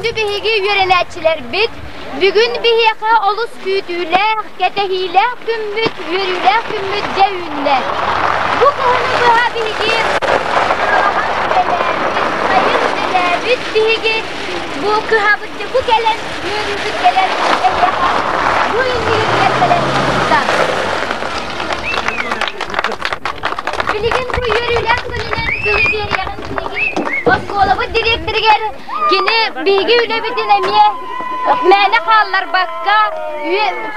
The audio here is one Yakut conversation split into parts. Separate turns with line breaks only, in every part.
Күндү биһиги үөрэнээччилэрбит, бүгүн биһиэхэ олус күүтүүлээх, кэтэһиилээх күммүт, үөрүүлээх күммүт дьэ үүннэ. Бу кыһыны быһа биһиги үлэлээбит, сайын үлэлээбит биһиги бу кыһабыт дьэ бу кэлэн, үөрүүбүт кэлэн эһиэхэ бу иннигитигэр кэлэн турда. Билигин бу үөрүүлээх күнүнэн тылы биэриэҕин биһиги оскуолабыт дириэктэригэр кини биһиги үлэбитин эмиэ мээнэ хаалларбакка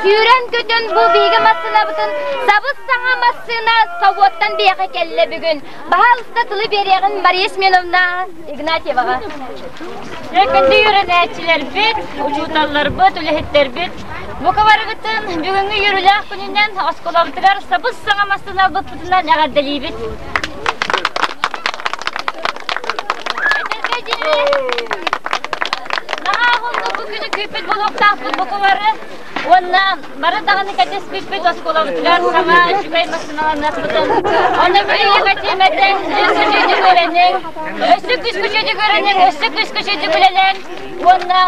сүүрэн-көтөн бу биһиги массыынабытын сабыс-саҥа массыына собуоттан биһиэхэ кэллэ бүгүн. Баһаалыста тылы биэриэҕин Мария Семеновна Игнатьеваҕа.
Күндү үөрэнээччилэрбит, учууталларбыт, үлэһиттэрбит бука барыгытын бүгүҥҥү үөрүүлээх күнүнэн оскуолабытыгар сабыс-саҥа массыына ылбыппытынан эҕэрдэлиибит. Этэргэ диэри, наһаа уһуннук бу күнү күүппүт буолуохтаахпыт бука бары уонна бары даҕаны кэтэспиппит оскуолабытыгар саҥа үчүгэй массыыналаныахпытын. Онно билиҥҥи тиэмэтэ өссө үчүгэйдик үөрэниҥ, өссө күүскэ үчүгэйдик үөрэниҥ, өссө күүскэ үчүгэйдик үлэлээҥ уонна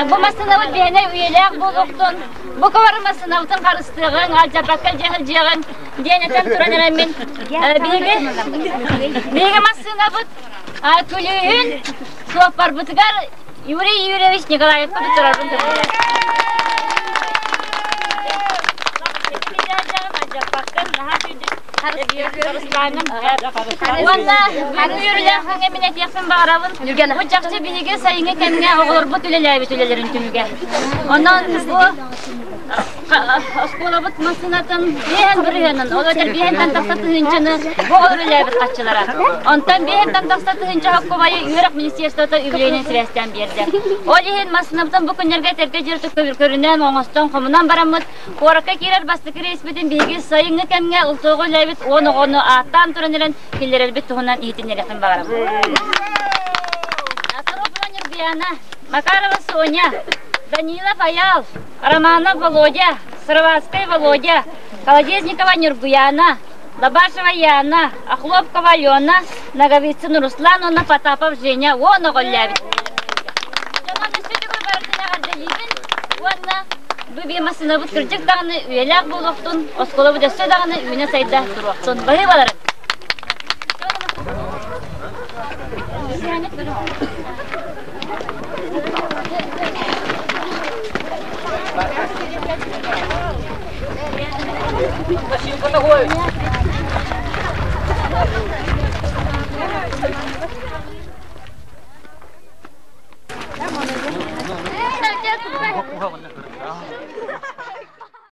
бу массыынабыт биһиэнэ үйэлээх буолуохтун, бу бары массыынабытын харыстыаҕыҥ, алдьарбакка илдьэ сылдьыаҕыҥ диэн этэн туран эрэммин биһиги биһиги массыынабыт күлүүһүн суоппарбытыгар Юрий Юрьевич Николаевка туттарарбын Уонна үөрүүлээх мин этиэхпин баҕарабын. Бу чахчы биһиги сайыҥҥы кэмҥэ оҕолорбут үлэлээбит үлэлэрин түмүгэ. Онон бу Оскуолабыт массыынатын биэһэн бырыһыанын, ол эбэтэр биэһэнтэн тахса тыһыынчаны бу оҕолор үлэлээбит харчылара. Онтон биэһэнтэн тахса тыһыынча хоккубайы үөрэх министерствота үбүлүөйүнэн сибээстээн биэрдэ. Ол иһин массыынабытын бу күннэргэ этэргэ дьиэртик көрүнэн, оҥостон, хомунан бараммыт, куоракка киирэр бастакы рейспитин биһиги сайыҥҥы кэмҥэ ылсыаҕа үлэлээбит 10 оҕону ааттаан туран эрэн киллэрэрбит туһунан иһитиннэриэхпин баҕарабын. Сорохпуна Ньургуяна, Макарова Соня, Данилов Айаал, Романов Володя, Сыроватскай Володя, Колодезникова Нюргуяна, Лобашева Яна, Охлопкова Алена, Ноговицын Руслан уонна Потапов Женя уон оҕоллээбит. Дьонон өссө төгүл барытын эҕэрдэлиибин уонна бу биир массыынабыт кырдьык даҕаны үйэлээх буолуохтун, оскуолабыт өссө даҕаны үүнэ-сайда туруохтун. Баһыыбаларын!